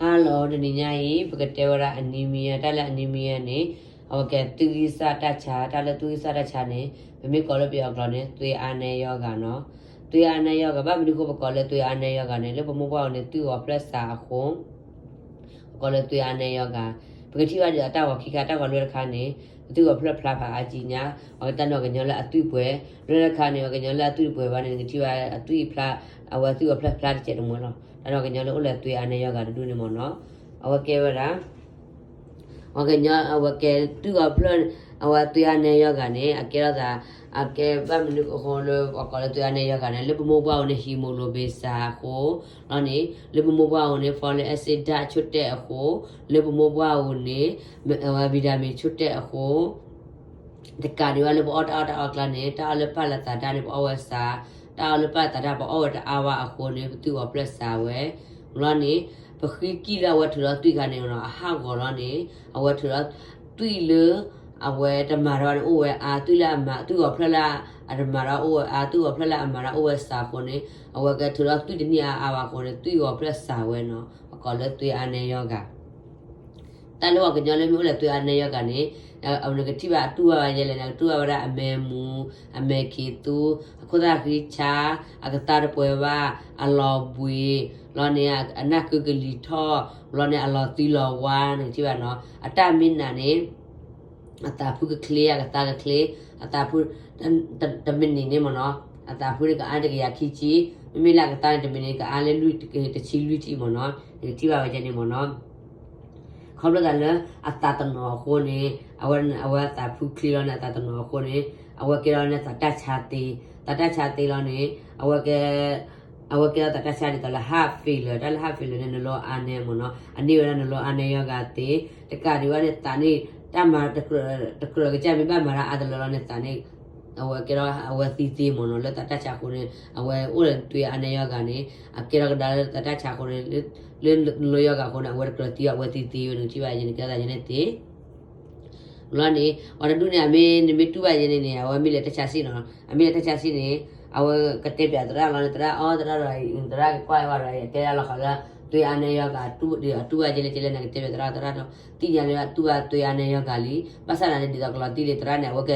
Hello တနံၤညါအံၤ ပကတဲဝဲဒၣ် anemia တၢ်လၢ anemia န့ၣ် အဝဲကဲသုးဂံၢ်စၢ်တၢ်ဆါ, တၢ်လၢသုးဂံၢ်စၢ်တၢ်ဆါန့ၣ် ပမ့ၢ်ကိးလၢပယီၤကျိာ်န့ၣ် သွေးအားနည်းရောဂါနီၤ. သွေးအားနည်းရောဂါ ဘၣ်မနုၤအဃိပကိးလၢ သွေးအားနည်းရောဂါ န့ၣ် လၢပမိၢ်ပှၢ်အအိၣ်န့ၣ် သွေးအီၤဖျၢၣ်စှၤအဃိ ပကိးလၢ သွေးအားနည်းရောဂါ. ပကထံၣ်ဘၣ်ဒ်အတၢ်ဂီၤခံခါ တၢ်ဂီၤလွဲၢ်တခါန့ၣ် သွေးအီၤဖျၢၣ်ဖျါဖးအါကံညါ, အဝဲတၢ်န့ၣ်ကညီလၢအသွံၣ်ပှဲၤ, လွဲၢ်တခါန့ၣ် အကညီလၢအသွံၣ်တပှဲၤဘၣ်န့ၣ် နကထံၣ်ဘၣ်အသွံၣ်ဖျါ, အဝဲသွံၣ်အီၤဖျၢၣ်ဖျါတစဲးတမှဲလီၤ. တၢ်န့ၣ်ကညီလၢအိၣ်လၢ သွေးအားနည်းရောဂါ တဒူၣ်န့ၣ်မ့ၢ်နီၤ. အဝဲကဲဝဲဒၣ် အဝဲကညီ အဝဲကဲသွေးအီၤဖျၢၣ်, အဝဲ သွေးအားနည်းရောဂါ န့ၣ် အကဲထီၣ်သး, အကဲဘၣ်မနုၤအဃိလၢပကိးလၢ သွေးအားနည်းရောဂါ န့ၣ် လၢပမိၢ်ပှၢ်အအိၣ်န့ၣ် hemoglobin စှၤအဃိလီၤန့ၣ်, လၢပမိၢ်ပှၢ်အအိၣ်န့ၣ် folic acid ဒၣ်ဆိၣ်တဲၣ်အဃိ, လၢပမိၢ်ပှၢ်အအိၣ်န့ၣ် အဝဲ vitamin ဆိၣ်တဲၣ်အဃိ တကးဒံးဘၣ်လၢပအီၣ်တၢ်အီၣ်တၢ်အီအကျါန့ၣ် တၢ်အီၣ်လၢပာ်လၢသးတၢ်န့ၣ် ပအီၣ်ဝဲစှၤ, တၢ်အီၣ်လၢပာ်သးတၢ်ပအီၣ်ဝဲတအါဝဲအဃိန့ၣ် ပသွံၣ်အီၤဖျၢၣ်စှၤဝဲလီၤန့ၣ်, ပဃံကံၢ်လၢအဝဲထုးထီၣ်သွံၣ်ခါန့ၣ်နီၤ အဟးဂီၤလီၤန့ၣ် အဝဲထုးထီၣ်သွံၣ်လၢ အဝဲတမၤတၢ်ဘၣ်န့ၣ်အိၣ်ဝဲအါ, သွံၣ်လၢအမၤ, သွံၣ်အီၤဖျၢၣ်လၢအတမၤတၢ်အိၣ်ဝဲအါ, သွံၣ်အီၤဖျၢၣ်လၢအမၤတၢ်အိၣ်ဝဲစှၤအဃိန့ၣ် အဝဲကဲထုးထီၣ်သွံၣ်တန့ၢ်အါအါဘၣ်အဃိန့ၣ် သွံၣ်အီၤဖျၢၣ်စှၤဝဲနီၤ, ပကိးလၢ သွေးအားနည်းရောဂါ. တၢ်လၢပှၤကညီလၢမ့ၢ်အိၣ်လၢ သွေးအားနည်းရောဂါ န့ၣ် နကထံၣ်ဘၣ်အတူၢ်ဘၣ်ဝဲဒ်လဲၣ်, နကတူၢ်ဘၣ်ဝဲဒၣ်အမဲာ်မူၤ, အမဲာ်ခံးသူ, အခိၣ်သၣ်ဃံဆါ, အကသါတပှဲၤဘၣ်, အလီၤဘှံးလီၤန့ၣ်, အနၢ်ကုကလံၤထီၣ်လီၤန့ၣ်, အလီၤသံလီၤဝါ နကထံၣ်ဘၣ်နီၤ. အတၢ်မ့ၢ်နးန့ၣ် အသးဖုကချ့, အကသါကချ့, အသးဖု တမံးနံးန့ၣ်မ့ၢ်နီၤ, အသးဖုန့ၣ်ကအါတကယၤခံဆံ, မ့မ့ၢ်လၢအကသါန့ၣ် တမံးနံးန့ၣ် ကအါလၢလွံၢ်, တဆံလွံၢ်ထံၣ်မ့ၢ်နီၤ, နကထံၣ်ဘၣ်ဝဲဒ်န့ၣ်မ့ၢ်နီၤ. ခီဖျိသးလၢအသးတနီၤအဃိန့ၣ် အဝဲ, အဝဲအသးဖုချ့လီၤန့ၣ် အသးတနီၤအဃိန့ၣ် အဝဲကဲထီၣ်န့ၣ်သးတၢ်ဆါသ့, သးတၢ်ဆါသ့လီၤန့ၣ် အဝဲကဲ, အဝဲကဲထီၣ်သးတၢ်ဆါဒ်သိးလၢ heart failure, တၢ်လၢ heart failure န့ၣ် နလီၤအါန့ၢ်မ့ၢ်နီၤ, အန့ၢ်ဝဲဒၣ်နလီၤအါန့ၢ်ရောဂါသ့, တကးဒံးဘၣ်န့ၣ် သးန့ၣ် တၢ်မၤတကြၢး, တကြၢးကစၢ်မ့ၢ်ဘၣ်မၤတၢ်အါတလၢလီၤန့ၣ် သးန့ၣ် အဝဲကဲထီၣ်အဝဲသံသ့မ့ၢ်နီၤ, လၢသးတၢ်ဆါအဃိန့ၣ် အဝဲအိၣ်ဒီး သွေးအားနည်းရောဂါ န့ၣ် အကဲထီၣ်ကဒါလၢသးတၢ်ဆါအဃိန့ၣ် လၢ, လၢနလီၤရောဂါအဃိန့ၣ် အဝဲတကြၢးသံအီၤ အဝဲသံသ့ဝဲ နကထံၣ်ဘၣ်ယဲန့ၣ် ကဲထီၣ်သးယဲန့ၣ်သ့ လီၤန့ၣ် ပှၤတဒူၣ်န့ၣ် အမ့ၢ်နမ့ၢ်တူၢ်ဘၣ်ယဲန့ၣ်န့ၣ် အဝဲမ့ၢ်လဲၤတၢ်ဆါစ့ၣ်နီၤ, အမ့ၢ်လဲၤတၢ်ဆါစ့ၣ်န့ၣ် အဝဲကတဲပၠးသရၣ်လီၤန့ၣ် သရၣ်အီ သရၣ်ဒီး သရၣ်ကကွၢ်ဝဲဒီး အတဲဒၣ်လီၤဃီလၢ သွေးအားနည်းရောဂါ အတူၢ်ဘၣ်ယဲလဲၣ်ကဲလဲၣ်န့ၣ် ကတဲပၠးသရၣ် သရၣ်ဒီး သ့ၣ်ညါလၢအတူၢ်ဘၣ် သွေးအားနည်းရောဂါ လံ, ဘၣ်ဆၣ်သနာ်န့ၣ် ဒ်သိးကလီၤတံၢ်လံ သရၣ်န့ၣ် အဝဲက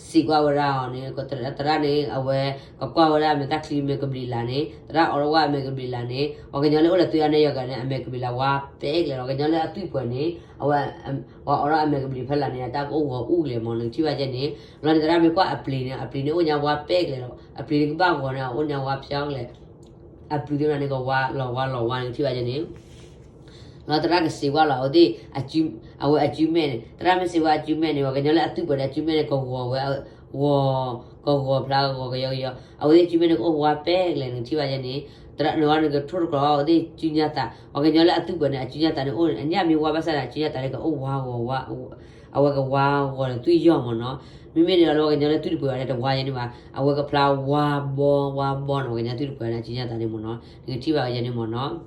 စံးကွၢ်ဝဲဒၣ်အီၤန့ၣ် သရၣ်န့ၣ် အဝဲကကွၢ်ဝဲဒၣ်အမဲာ်ချံမဲာ်ကဘျံးလးန့ၣ် သရၣ်အီထီၣ်ဝဲအမဲာ်ကဘျံးလးန့ၣ် ပှၤကညီလၢအိၣ်ဒီး သွေးအားနည်းရောဂါ န့ၣ် အမဲာ်ကဘျံးလးဝါပဲကျဲလီၤ, ပှၤကညီလၢအသွံၣ်ပှဲၤန့ၣ် အဝဲ ပှၤအီထီၣ်အမဲာ်ကဘျံးဖဲလးန့ၣ် အတၢ်ကအိၣ်ဂီၤအူၣ်ကျဲမ့ၢ်နီၤ နကထံၣ်ဘၣ်ယဲန့ၣ်, လီၤန့ၣ် သရၣ်မ့ၢ်ကွၢ်အပျ့ၤန့ၣ် အပျ့ၤန့ၣ်အိၣ်ညါဝါပဲကျဲလီၤ, အပျ့ၤန့ၣ်ကဘၣ်ဂီၤန့ၣ် အအိၣ်ညါဝါဖျီကျဲ အပျ့ၤသ့ၣ်မနုၤန့ၣ် ကဝါလီၤဝါလီၤဝါ နကထံၣ်ဘၣ်ယဲန့ၣ် လီၤသရၣ်ကစံးဝဲလီၤ အဝဲသ့ၣ် အဝဲအစုမဲာ်န့ၣ် သရၣ်မ့ၢ်စံးဝဲအစုမဲာ်န့ၣ် ပှၤကညီလၢအသွံၣ်ပှဲၤဒီးအစုမဲာ်န့ၣ် ကဂီၤဝဲ ဂီၤ ကဂီၤဖျါကဂီၤကယီကယီ အဝဲသ့ၣ်အစုမဲာ်န့ၣ် ကအိၣ်ဝါပဲကျဲ နကထံၣ်ဘၣ်ယဲန့ၣ်, သရၣ်န့ၣ်ဝဲန့ၣ် ကထိၣ်တကြၢးအဝဲသ့ၣ်စုညါသး ပှၤကညီလၢအသွံၣ်ပှဲၤန့ၣ် အစုညါသးန့ၣ်အိၣ် အညၣ်မ့ၢ်ဝါဘၣ်ဆၣ်န့ၣ် အစုညါသးန့ၣ် ကအိၣ်ဝါဂီၤဝါ အဝဲကဝါဂီၤဒီးသွံၣ်ယီၢ်မ့ၢ်နီၤ, မ့မ့ၢ်န့ၣ်လီၤလၢပှၤကညီလၢသွံၣ်တပှဲၤဘၣ်န့ၣ် တဝါယဲန့ၣ်ဘၣ် အဝဲကဖျါဝါဘီဝါဘီန့ၣ် ပှၤကညီသွံၣ်တပှဲၤန့ၣ် အစုညါသးန့ၣ်မ့ၢ်နီၤ နကထံၣ်ဘၣ်ဝဲယဲန့ၣ်မ့ၢ်နီၤ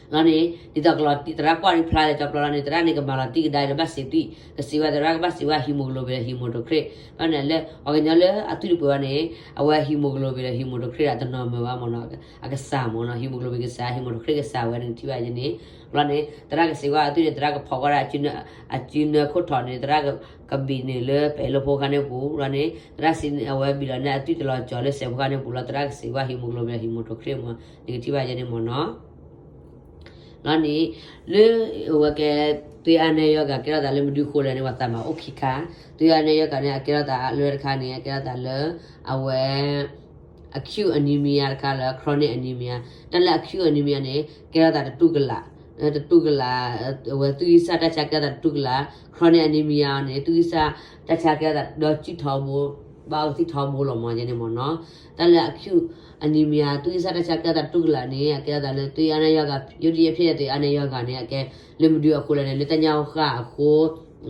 လီၤန့ၣ် ဒ်သိးကလီၤတံၢ် သရၣ်ကွၢ်ဒ်ဖျါလၢကၠီပျီလီၤန့ၣ် သရၣ်န့ၣ် ကမၤလီၤတံၢ်ကဒါလၢဘၣ်စံးသွံၣ် ကစံးဝဲသရၣ်ကဘၣ်စံးဝဲ hemoglobin ဒီး hematocrit ဘၣ်မနုၤလၢ ပှၤကညီလၢအသွံၣ်တပှဲၤဘၣ်န့ၣ် အဝဲ hemoglobin ဒီး hematocrit ဒီးတနီၤမုာ်ဘၣ်မ့ၢ်နီၤ အကစှၤမ့ၢ်နီၤ hemoglobin ကစှၤ hematocrit ကစှၤဝဲ နကထံၣ်ဘၣ်ယဲန့ၣ် လီၤန့ၣ် သရၣ်ကစံးဝဲအသွံၣ်န့ၣ် သရၣ်ကဖီၣ်ကွၢ်ဒၣ် အစုနၢခိၣ်ထီၣ်န့ၣ် သရၣ်ကဘံၣ်န့ၣ်လၢပဲၤလိဖိခါန့ၣ်ပူၤ လီၤန့ၣ် သရၣ်စံးန့ၣ် အဝဲဘံၣ်လီၤန့ၢ်အသွံၣ်တလီၤကၠီၤလၢစဲးဖိခါန့ၣ်ပူၤလီၤ သရၣ်ကစံးဝဲ hemoglobin ဒီး hematocrit မ့ၢ် နကထံၣ်ဘၣ်ယဲန့ၣ်မ့ၢ်နီၤ လီၤန့ၣ် လၢအဝဲကဲ သွေးအားနည်းရောဂါ ကဲထီၣ်သးလၢမနုၤအဃိလဲၣ်န့ၣ် ပှၤသးမၤအိၣ်ခံခါ သွေးအားနည်းရောဂါ န့ၣ် အကဲထီၣ်သးလၢတခါန့ၣ် အကဲထီၣ်သးလၢ အဝဲ acute anemia တခါလၢ chronic anemia တၢ်လၢ acute anemia န့ၣ် ကဲထီၣ်သးတတူၢ်ကလာ် တတူၢ်ကလာ် အဝဲသွံၣ်ဂံၢ်စၢ်တၢ်ဆါကဲထီၣ်သးတတူၢ်ကလာ် chronic anemia န့ၣ် သွံၣ်ဂံၢ်စၢ်တၢ်ဆါကဲထီၣ်သးဒီစုၣ်ထီဘိ ဘၣ်အီကသံၣ်ထီဘိလီၤမ့ၢ်ယဲန့ၣ်မ့ၢ်နီၤ တၢ်လၢ acute anemia သွံၣ်ဂံၢ်စၢ်တၢ်ဆါကဲထီၣ်သးတတူၢ်ကလာ်န့ၣ် အကဲထီၣ်သးလၢ သွေးအားနည်းရောဂါ ရုတ်တရက်ဖြစ်တဲ့ သွေးအားနည်းရောဂါ န့ၣ် အကဲ လၢမနုၤအဃိလဲၣ်န့ၣ် လၢတၢ်ညၣ်အီၣ်ဃၣ်အဃိ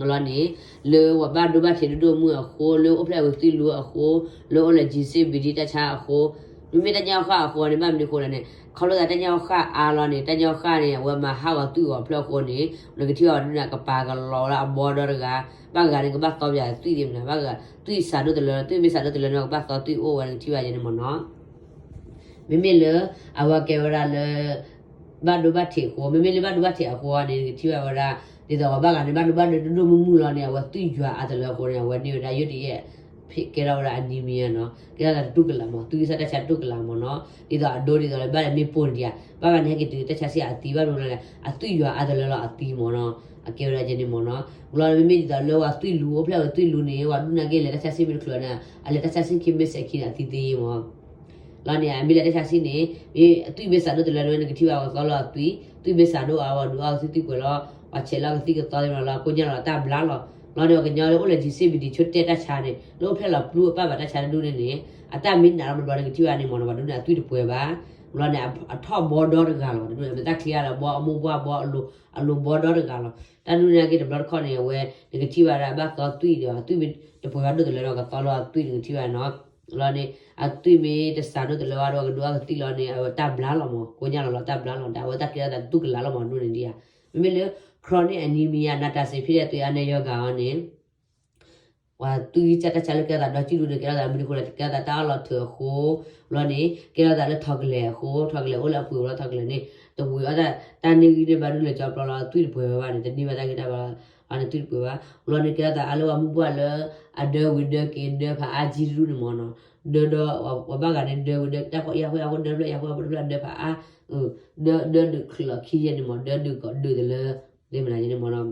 လီၤန့ၣ် လၢပှၤဘၣ်ဒိဘၣ်ထံးဒိၣ်ဒိၣ်မုၢ်အဃိ လၢအိၣ်ဖျဲၣ်ဝံၤသွံၣ်လူအဃိ လၢအိၣ်လၢ G C B D တၢ်ဆါအဃိ မ့မ့ၢ်တၢ်ညၣ်အီၣ်ဃၣ်အဃိန့ၣ် ဘၣ်မနုၤအဃိလဲၣ်န့ၣ် ခီဖျိသးတၢ်ညၣ်အီၣ်ဃၣ်အါလီၤန့ၣ် တၢ်ညၣ်အီၣ်ဃၣ်န့ၣ် အဝဲမၤဟးဂီၤသွံၣ်အီၤဖျၢၣ်အဃိန့ၣ် နကထံၣ်ဘၣ်ဝဲဒၣ်ကပၤကလီၤဝဲဒၣ်အဘီဒီတဂၤ ဘၣ်ဂၤန့ၣ် ကဘၣ်သီပယၤသွံၣ်သ့ၣ်မနုၤ ဘၣ်ဂၤ သွံၣ်စးဒိၣ်တလၢ သွံၣ်မ့ၢ်စးဒိၣ်တလၢန့ၣ် ကဘၣ်သီသွံၣ်အိၣ်ဝဲ နကထံၣ်ဘၣ်ယဲန့ၣ်မ့ၢ်နီၤ မ့မ့ၢ်လၢ အဝဲကဲဝဲဒၣ်လၢ ဘၣ်ဒိဘၣ်ထံးအဃိ, မ့မ့ၢ်လၢဘၣ်ဒိဘၣ်ထံးအဃိန့ၣ် နကထံၣ်ဘၣ်ဝဲဒၣ် ဒ်သိးပှၤဘၣ်ဂၤန့ၣ် ဘၣ်ဒိဘၣ်ဒိဒိၣ်ဒိၣ်မုၢ်မုၢ်လီၤန့ၣ် အဝဲသွံၣ်ယွၤအါတလၢအဃိန့ၣ် အဝဲန့ၢ်ဝဲဒၣ်ယိၣ်တယဲၢ် ကဲထီၣ်ဝဲဒၣ် anemia နီၤ, ကဲထီၣ်သးတတူၢ်ကလာ်မး, သွံၣ်ကစၢ်တၢ်ဆါတတူၢ်ကလာ်မးနီၤ, ဒ်သိးအဒိဒ်သိးလၢဘၣ်လဲၤမ့ၢ်ပိၢ်န့ၣ်ဒံးဧါ, ဘၣ်ဂၤန့ၣ် ဟဲက့ၤတုၤတၢ်ဆါဆံးအသံ ဘၣ်ဒိလၢလဲၣ် အသွံၣ်ယွၤအါတလၢလီၤအသံမးနီၤ, အကဲဝဲဒၣ်ကဲန့ၣ်မးနီၤ, လီၤမ့မ့ၢ်ဒ်သိးလၢပှၤသွံၣ်လူၤ အိၣ်ဖျဲၣ်ဝဲသွံၣ်လူၤန့ၣ် ပှၤဒိၣ်န့ၢ်က့ၤလဲၤတၢ်ဆါဆံးမ့ၢ်တချုးန့ၣ် အလဲၤတၢ်ဆါဆံးခံမ့ၢ်စဲးခံန့ၣ် အသံသ့ယ့မး လီၤန့ၣ် အမ့ၢ်လဲၤတၢ်ဆါဆံးန့ၣ် မ့ၢ်အသွံၣ်မ့ၢ်စးဒိၣ်တလၢန့ၣ် နကထံၣ်ဘၣ်ဝဲသီလီၤအသွံၣ်, သွံၣ်မ့ၢ်စးဒိၣ်အါ ဝဲဒုးအီၣ်ကသံၣ်သွံၣ်ပှဲၤလီၤ, ပှၤဆဲးလီၤကသံၣ်ကသီသ့ၣ်မးလီၤ ကိညၢ်လီၤတၢ်ဘျါလီၤ, လီၤန့ၣ် ပှၤကညီလၢအိၣ်လၢ G C B D ဆိတဲတၢ်ဆါန့ၣ် လၢအိၣ်ဖျဲၣ်လီၤပျူအပၢ်ဘၣ်တၢ်ဆါတဒူၣ်န့ၣ်န့ၣ် အတၢ်မ့ၢ်နးလီၤတဘျီန့ၣ် ကထံၣ်ဘၣ်န့ၣ်မးနီၤ ပှၤဒူၣ်န့ၣ် အသွံၣ်တပှဲၤဘၣ်, လီၤန့ၣ် အထီၣ်ဘီဒီတဂၤလီၤ ပှၤဒူၣ်န့ၣ် မ့ၢ်တၢ်ချံအါလၢဘီအမိၢ်ပှၢ်ဘီအလိၤ အလိၤဘီဒီတဂၤလီၤ, တၢ်ဒူၣ်န့ၣ်က့ၤတဘျီတခီၣ်န့ၣ် အဝဲ နကထံၣ်ဘၣ်ဒၣ်ဘၣ်သီသွံၣ်ဒီး အသွံၣ်မ့ၢ်တပှဲၤဘၣ်ဒိၣ်တလၢဒီး ကသီလီၤအသွံၣ်နကထံၣ်ဘၣ်နီၤ လီၤန့ၣ် အသွံၣ်မ့ၢ်တစးဒိၣ်တလၢဘၣ်ဒီး ကဒုးအီၣ်ကသံၣ်လီၤန့ၣ် အဝဲတၢ်ဘျါလီၤမး ကိညၢ်လီၤလီၤတၢ်ဘျါလီၤ ဒီးအဝဲတၢ်ကဲထီၣ်သးတတူၢ်ကလာ်လီၤမး ဒူၣ်န့ၣ်ဒံးဧါ, မ့မ့ၢ်လၢ chronic anemia နာ်တၢ်စ့းဖံးဒဲးသွံၣ်အါန့ၢ်ယီၢ်ဂၤအီၤန့ၣ် ပှၤသွံၣ်ကစၢ်တၢ်ဆါလၢကဲထီၣ်သးဒီကံၣ်ဒူၣ်န့ၣ် ကဲထီၣ်သးမနုၤအဃိလဲၣ် ကဲထီၣ်သးတၢ်အီၣ်လီၤထုးအဃိ လီၤန့ၣ် ကဲထီၣ်သးလၢထိးကလဲာ်အဃိ ထိးကလဲာ်အိၣ်လၢအပှ့ၤဝဲလီၤထိးကလဲာ်န့ၣ် တဝံၤအီၣ်တၢ်န့ၢ်ဂံၢ်န့ၢ်ဘါဒူၣ်လဲၤကၠီပျီလီၤ အသွံၣ်တပှဲၤဝဲဘၣ်န့ၣ် တန့ၢ်ဘၣ်တၢ်ဂံၢ်တၢ်ဘါလီၤ အန့ၣ်သွံၣ်တပှဲၤဘၣ် လီၤန့ၣ် ကဲထီၣ်သးအါလၢပှၤမုၢ်ပှၢ်လၢ အဒၢဝံၤဒၢက့ၤဒၢဖးအါကံၢ်တဒူၣ်န့ၣ်မးနီၤ ဒၢဒီး ပှၤဘၣ်ဂၤန့ၣ် ဒၢဝံၤဒၢတၢ်ဃီယၢ်ဃီယၢ်ဃီဒၢဖျၢၣ်ယၢ်ဃီဒၢဖျၢၣ်ဒၢဖးအါ ဒၢဒၢဒုးချုးလီၤခံယဲၢ်န့ၣ်မး ဒၢဒုးကီးဒုးတလၢ သ့ၣ်မနုၤန့ၣ်မးနီၤ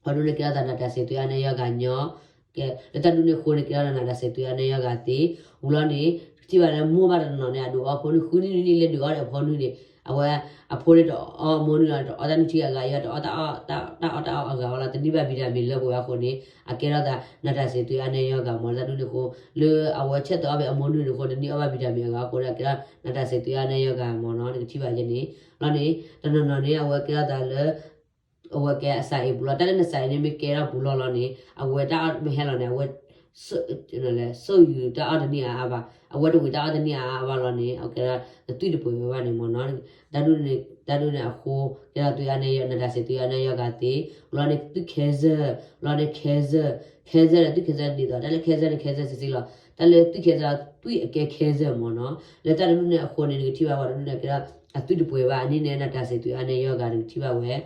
ပှၤဒူၣ်န့ၣ်ကဲထီၣ်သးနာ်တၢ်စ့းသွံၣ်အါန့ၢ်ယီၢ်ဂၤညီ ကဲ လၢတၢ်ဒူၣ်န့ၣ်အဃိန့ၣ် ကဲထီၣ်သးနာ်တၢ်စ့းသွံၣ်အါန့ၢ်ယီၢ်ဂၤသ့ ဝံၤလီၤန့ၣ် ထံၣ်ဘၣ်လၢမိၢ်ဘၣ်တနီၤန့ၣ် အဒုးအီၣ်ဖိနုၢ် ဃုနံၣ်နွံနံၣ်လၢဒုးအီၣ်ဒီးအဖိနုၢ်န့ၣ် အဝဲ အဖိန့ၣ်တအီၣ်အမိၢ်နုၢ်လီၤ တအီၣ်တၢ်နုၢ်ထံအဂၤအံၤ တအီၣ်တၢ်အီၣ်တၢ်အီၣ်တၢ်အီၣ်အဂၤဝဲလီၤ တန့ၢ်ဘၣ် vitamin လၢပဝဲအဃိန့ၣ် အကဲထီၣ်သးနာ်တၢ်စ့းသွံၣ်အါန့ၢ်ယီၢ်ဂၤမး လၢတၢ်ဒူၣ်န့ၣ်အဃိ လၢအဝဲဆဲးသးအီၣ်ဖဲအမိၢ်နုၢ်န့ၣ်အဃိ တန့ၢ်အီၣ်ဘၣ် vitamin အဂၤအဃိဒီး အကဲထီၣ်နာ်တၢ်စ့းသွံၣ်အါန့ၢ်ယီၢ်ဂၤမးနီၤ နကထံၣ်ဘၣ်ယဲန့ၣ် လီၤန့ၣ် တနီၤနီၤန့ၣ် အဝဲကဲထီၣ်သးလၢ အဝဲကဲအစးအံၤပူၤလီၤ တၢ်လၢနစးအံၤန့ၣ် မ့ၢ်ကဲထီၣ်ပူၤလီၤလီၤန့ၣ် အဝဲတၢ်အီၣ်မ့ၢ်ဟဲလီၤန့ၣ် အဝဲ ဆိၣ်ယူၤတၢ်အီၣ်တန့ၢ်အါအါဘၣ် အဝဲတဝံၤတၢ်အီၣ်တန့ၢ်အါအါဘၣ်လီၤန့ၣ် အကဲထီၣ်နသွံၣ်တပှဲၤဝဲဘၣ်န့ၣ်မးနီၤ တၢ်ဒူၣ်န့ၣ် တၢ်ဒူၣ်န့ၣ်အဃိ ကဲထီၣ်သွံၣ်အါန့ၢ်ယီၢ် နာ်တၢ်စ့းသွံၣ်အါန့ၢ်ယီၢ်ဂၤသ့ လီၤန့ၣ် သွံၣ် cancer လီၤန့ၣ် cancer cancer ဒီးသွံၣ် cancer ဒ်သိး တၢ်လၢ cancer န့ၣ် cancer စ့ၢ်စ့ၢ်လီၤ တၢ်လၢသွံၣ် cancer သွံၣ်အကဲ cancer မးနီၤ လၢတၢ်တဒူၣ်န့ၣ်အဃိန့ၣ် နကထံၣ်ဘၣ်ပှၤတဒူၣ်န့ၣ် ကဲထီၣ်အသွံၣ်တပှဲၤဘၣ် အန့ၣ်န့ၣ် နာ်တၢ်စ့းသွံၣ်အါန့ၢ်ယီၢ်ဂၤ နကထံၣ်ဘၣ်ဝဲ လီ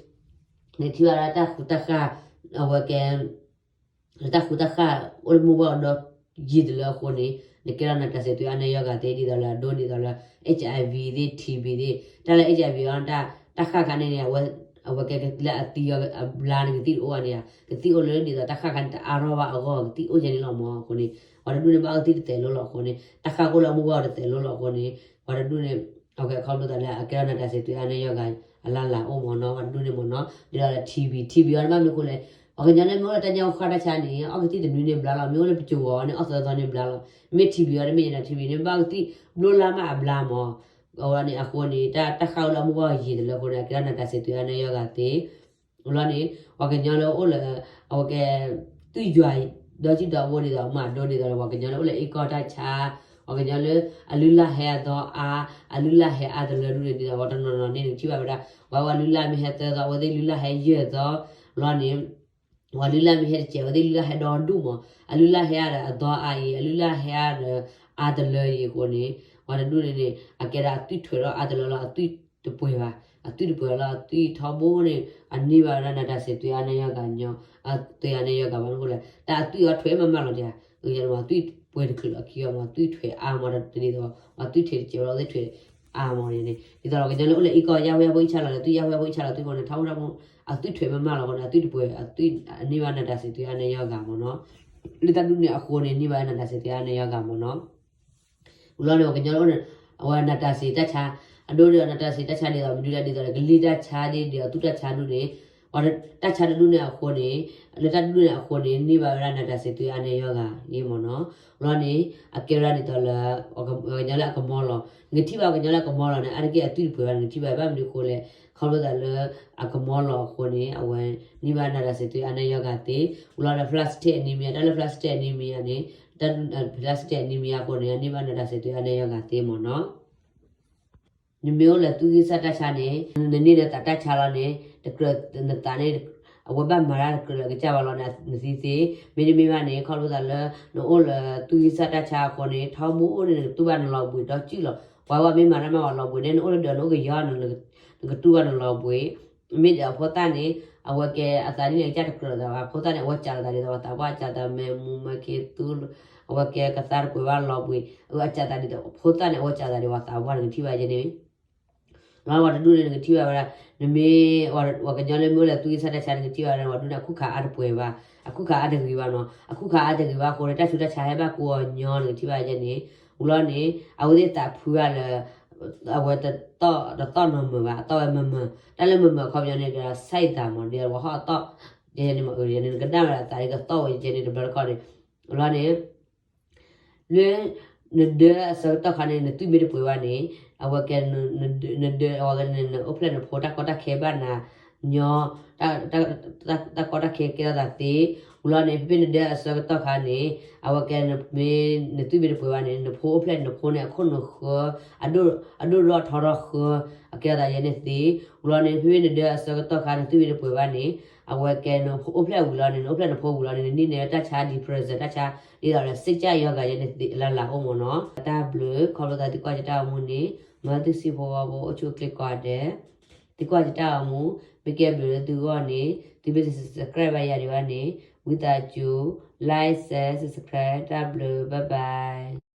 ၤန့ၣ် နကထံၣ်ဘၣ်လၢတၢ်ဃူတၢ်ဃၣ် အဝဲကဲ လၢတၢ်ဃူတၢ်ဃၣ် အိၣ်လၢမိၢ်ပှၢ်အဒီယံာ်တလၢအဃိန့ၣ် နကဲထီၣ်နာ်တၢ်စ့းသွံၣ်အါန့ၢ်ယီၢ်ဂၤသ့ ဒ်သိးလၢအဒိဒ်သိးလၢ HIV သ့ၣ် TB သ့ၣ် တၢ်လၢ HIV အီၤ တၢ်ဃၣ်ခါန့ၣ်န့ၣ် အဝဲ အဝဲကဲလၢအသံအီၤအဘျါန့ၣ် ကသံၣ်အိၣ်လၢဒ်သိးတၢ်ဃၣ်ခါန့ၣ် တအါထီၣ်ဘၣ်အဂီၢ် ကသံၣ်အိၣ်ကဲန့ၣ်လီၤမးအဃိန့ၣ် ပှၤတဒူၣ်န့ၣ် ဘၣ်အီၣ်ကသံၣ်တသဲးလိၤလီၤအဃိန့ၣ် တၢ်ဃၣ်ကအိၣ်လၢအမိၢ်ပှၢ်တသဲးလိၤလီၤအဃိန့ၣ် ပှၤတဒူၣ်န့ၣ် အဝဲခီဖျိသးလၢအကဲထီၣ်နာ်တၢ်စ့းသွံၣ်အါန့ၢ်ယီၢ်ဂၤ အလၢ်လၢ်အိၣ်မးနီၤ ပှၤတဒူၣ်န့ၣ်မးနီၤ ဒ်သိးလၢ TB TB အီၤန့ၣ် ဘၣ်မနုၤအဃိလဲၣ် ပှၤကညီလၢမ့ၢ်အိၣ်လၢတၢ်ညၣ်အူဃၣ်တၢ်ဆါန့ၣ် အီၣ်ကသံၣ်တနွံန့ၣ်ဘျါလီၤ မ့ၢ်အိၣ်လၢပစိၤဝီၤန့ၣ် အီၣ်သၢသီန့ၣ်ဘျါလီၤ မ့ၢ် TB အီၤတမ့ၢ်ယဲန့ၣ် TB န့ၣ် ဘၣ်အီၣ်ကသံၣ်ဘျိလါမးအဘျါမး အဝဲန့ၣ်အဃိန့ၣ် တၢ်တၢ်ဃၣ်အိၣ်လၢအမိၢ်ပှၢ်ယံာ်တလၢအဃိန့ၣ် အကဲထီၣ်နာ်တၢ်စ့းသွံၣ်အါန့ၢ်ယီၢ်ဂၤသ့ လီၤန့ၣ် ပှၤကညီလၢအိၣ်လၢ အဝဲကဲ သွံၣ်ယွၤ ဒီကံၣ်ဒီဘိဒ်သိး မၤဒိဒ်သိးလၢ ပှၤကညီလၢအိၣ်လၢအ့ကီၢ်တၢ်ဆါ ပှၤကညီလၢ အလုၢ်လၢ်ဟဲအသီအါ အလုၢ်လၢ်ဟဲအါတလၢဒူၣ်န့ၣ်ဒ်သိး ပှၤတနီၤနီၤန့ၣ် နကထံၣ်ဘၣ်ဝဲဒၣ် ပှၤဝဲလုၢ်လၢ်မ့ၢ်ဟဲသၢသီ အဝဲသ့ၣ်လုၢ်လၢ်ဟဲယဲၢ်သီ လီၤန့ၣ် ပှၤလုၢ်လၢ်မ့ၢ်ဟဲတစဲး အဝဲသ့ၣ်လုၢ်လၢ်ဟဲဒီဒူၣ်မး အလုၢ်လၢ်ဟဲအါဒီးအသီအါအံၤ အလုၢ်လၢ်ဟဲအါဒီး အါတလၢအံၤအဃိန့ၣ် ပှၤတဒူၣ်န့ၣ်န့ၣ် အကဲဒၣ်အသွံၣ်ထွဲးထီၣ်အါတလၢလီၤ အသွံၣ်တပှဲၤဘၣ် အသွံၣ်တပှဲၤလီၤ အသွံၣ်ထီဘိန့ၣ် အန့ၢ်ဘၣ်ဝဲဒၣ်နာ်တၢ်စ့းသွံၣ်အါန့ၢ်ယီၢ်ဂၤညီ အသွံၣ်အါန့ၢ်ယီၢ်ဂၤဘၣ်မနုၤအဃိလဲၣ် တၢ်အသွံၣ်အီၤထွဲးမးမးလီၤတၢ် အသွံၣ်ပှဲၤတချုးလီၤခံအီၤမး အသွံၣ်ထွဲးအါမးတဒ်သိး အသွံၣ်ထွဲးတစဲးဝဲလီၤ အသွံၣ်ထွဲးအါမးန့ၣ် ဒ်သိးပှၤကညီလၢအိၣ်လၢအ့ကီၢ် ယၢ်ဝဲယၢ်ဖိအံၣ်ဆါလီၤလၢသွံၣ် ယၢ်ဝဲယၢ်ဖိအံၣ်ဆါလီၤသွံၣ်အဃိန့ၣ် ထီဘိထီဘိ အသွံၣ်ထွဲးမးမးလီၤအဃိန့ၣ် အသွံၣ်တပှဲၤ အသွံၣ်အန့ၢ်ဘၣ်နာ်တၢ်စ့းသွံၣ်အါန့ၢ်ယီၢ်ဂၤမးနီၤ လၢတၢ်ဒူၣ်န့ၣ်အဃိန့ၣ် န့ၢ်ဘၣ်နာ်တၢ်စ့းသွံၣ်အါန့ၢ်ယီၢ်ဂၤမးနီၤ ဝံၤလီၤန့ၣ် ပှၤကညီလၢအိၣ်န့ၣ် အဝဲနာ်တၢ်စ့းတၢ်ဆါ အဒိဒ်အီၤနာ်တၢ်စ့းတၢ်ဆါဒ်သိး မနုၤဒ်သိးလၢကလံၤတၢ်ဆါဒ်ဒီးအသွံၣ်တၢ်ဆါဒူၣ်န့ၣ် ပှၤတၢ်ဆါတဒူၣ်န့ၣ်အဃိန့ၣ် လၢတၢ်ဒူၣ်န့ၣ်အဃိန့ၣ် န့ၢ်ဘၣ်ဝဲဒၣ်နာ်တၢ်စ့းသွံၣ်အါန့ၢ်ယီၢ်ဂၤအံၤမးနီၤ ဝံၤလီၤန့ၣ် အကဲဝဲဒၣ်ဒ်သိးလၢ ပှၤကညီလၢအကမီလီၤ နကထံၣ်ဘၣ်ပှၤကညီလၢအကမီလီၤန့ၣ် အါတက့ၢ်အသွံၣ်တပှဲၤဘၣ် နကထံၣ်ဘၣ်ဘၣ်မနုၤအဃိလဲၣ် ခီဖျိသးလၢ အကမီလီၤအဃိန့ၣ် အဝဲ န့ၢ်ဘၣ်နာ်တၢ်စ့းသွံၣ်အါန့ၢ်ယီၢ်ဂၤသ့ ဝံၤလီၤဒီး ပလၢစတံၣ်အနံမံယါ တၢ်လၢပလၢစတံၣ်အနံမံယါန့ၣ် တၢ် ပလၢစတံၣ်အနံမံယါအဃိန့ၣ် အန့ၢ်ဘၣ်နာ်တၢ်စ့းသွံၣ်အါန့ၢ်ယီၢ်ဂၤသ့မးနီၤ နမ့ၢ်အိၣ်လၢသူၣ်ဂံၢ်စၢ်တၢ်ဆါန့ၣ် နန့ၢ်နသးတၢ်ဆါလီၤန့ၣ် တကြၢးနသးန့ၣ် အဝဲဘၣ်မၤတၢ်တကြၢးလၢအကစၢ်ဘၣ်လီၤန့ၣ် နသံသ့ မ့တမ့ၢ်ဘၣ်န့ၣ် ခီဖျိသးလၢ နအိၣ်လၢသူၣ်ဂံၢ်စၢ်တၢ်ဆါအဃိန့ၣ် ထီဘိန့ၣ် နကတူၢ်ဘၣ်နလီၤဘှံးဒီကံၣ်လီၤ ပှၤဝဲမ့ၢ်မၤတၢ်မၤဝဲလီၤဘှံးန့ၣ် နအိၣ်လၢဒၢးန့ၣ် နအိၣ်ကယီန့ၣ် နကတူၢ်ဘၣ်နလီၤဘှံး, မ့ၢ်ဒီးအဖိသၣ်န့ၣ် အဝဲကဲအသးဒ်န့ၣ် ကစၢ်တကြၢးသးဘၣ်, ဖိသၣ်န့ၣ် အဝဲစးလီၤသးဒ်သိးပှၤသးပှၢ် အစးသးမဲာ်မူမဲာ်က့ၤသူ, အဝဲကဲကသါတပှဲၤဘၣ်လီၤဘှံး, အဝဲအစးသးဒ်သိး ဖိသၣ်န့ၣ် အဝဲစးသးဒ်ပှၤသးပှၢ် နကထံၣ်ဘၣ်ယဲန့ၣ် လီၤဝဲတဒူၣ်န့ၣ် နကထံၣ်ဘၣ်ဝဲဒၣ်, နမ့ၢ် ပှၤကညီလၢမ့ၢ်အိၣ်လၢသူၣ်ကံၢ်သးတၢ်ဆါ နကထံၣ်ဘၣ်ဝဲဒၣ် ပှၤဒူၣ်န့ၣ် အခုၣ်ခးအါတပှဲၤဘၣ်, အခုၣ်ခးအါတဂ့ၤဘၣ်နီၤ, အခုၣ်ခးအါတဂ့ၤဘၣ်အဃိန့ၣ် တၢ်ဆူးတၢ်ဆါဟဲဘၣ်ကိးအီၤညီ နကထံၣ်ဘၣ်ယဲန့ၣ်, ဝံၤလီၤန့ၣ် အဝဲသ့ၣ်သးဖုဂၤလၢ အဝဲတသီၣ်နီၢ်မုာ်ဘၣ်, အသီၣ်ဝဲမုာ်မုာ်, တၢ်လၢမုာ်မုာ်အခီပညီန့ၣ် ကစၢ်အသးမး ဒ်ဝဲဟီၣ်အသီၣ်, ယဲန့ၣ်မး နကနၣ်ဝဲဒၣ်သးလၢကသီၣ်ဝဲယဲန့ၣ် တဘျီတခီၣ်န့ၣ်, လီၤန့ၣ် လၢ နဒၢအဆၢကတီၢ်ခါန့ၣ် နသွံၣ်မ့ၢ်တပှဲၤဘၣ်န့ၣ်, အဝဲကဲ နဒၢအဝဲန့ၣ် နအိၣ်ဖျဲၣ်နဖိတၢ်ကီတၢ်ခဲဘၣ်နၤညီ, တၢ်ကီတၢ်ခဲကဲထီၣ်သးသ့, ဝံၤလီၤန့ၣ် ဖဲဖဲနဒၢအဆၢကတီၢ်ခါန့ၣ် အဝဲကဲ မ့ၢ်နသွံၣ်မ့ၢ်တပှဲၤဘၣ်န့ၣ် နဖိအိၣ်ဖျဲၣ်နဖိန့ၣ် အခိၣ်နူာ်ဃၢ, အဒိၣ်ထီထီၣ်ဃၢ, အကဲထီၣ်သးယဲန့ၣ်သ့, ဝံၤလီၤန့ၣ် ဖဲဖဲနဒၢအဆၢကတီၢ်ခါ နသွံၣ်မ့ၢ်တပှဲၤဘၣ်န့ၣ် အဝဲကဲ နအိၣ်ဖျဲၣ်ဝံၤလီၤန့ၣ် နအိၣ်ဖျဲၣ်နဖိဝံၤလီၤန့ၣ် နန့ၢ်ဝဲတၢ်ဆါ depression တၢ်ဆါ ဒ်သိးလၢ စိတ်ကျရောဂါ ယဲန့ၣ်သ့ လၢလၢအိၣ်မးနီၤ. တၢ်ဘျုး ခီဖျိသးသုကွၢ်ယတၢ်ဂီၤမူန့ၣ် မ်သုစံးဖိဝီဖိအိၣ်ဆူၣ်အိၣ်ချ့ကိးဂၤဒဲး, သုကွၢ်ယတၢ်ဂီၤမူ မ့ၢ်ကဲဘျုးလၢသုဂီၢ်န့ၣ် သုမ့ၢ်တ subscribe ဘၣ်ယၤဒံးဘၣ်န့ၣ် ဝံသးစူၤ like share subscribe တၢ်ဘျုး bye bye.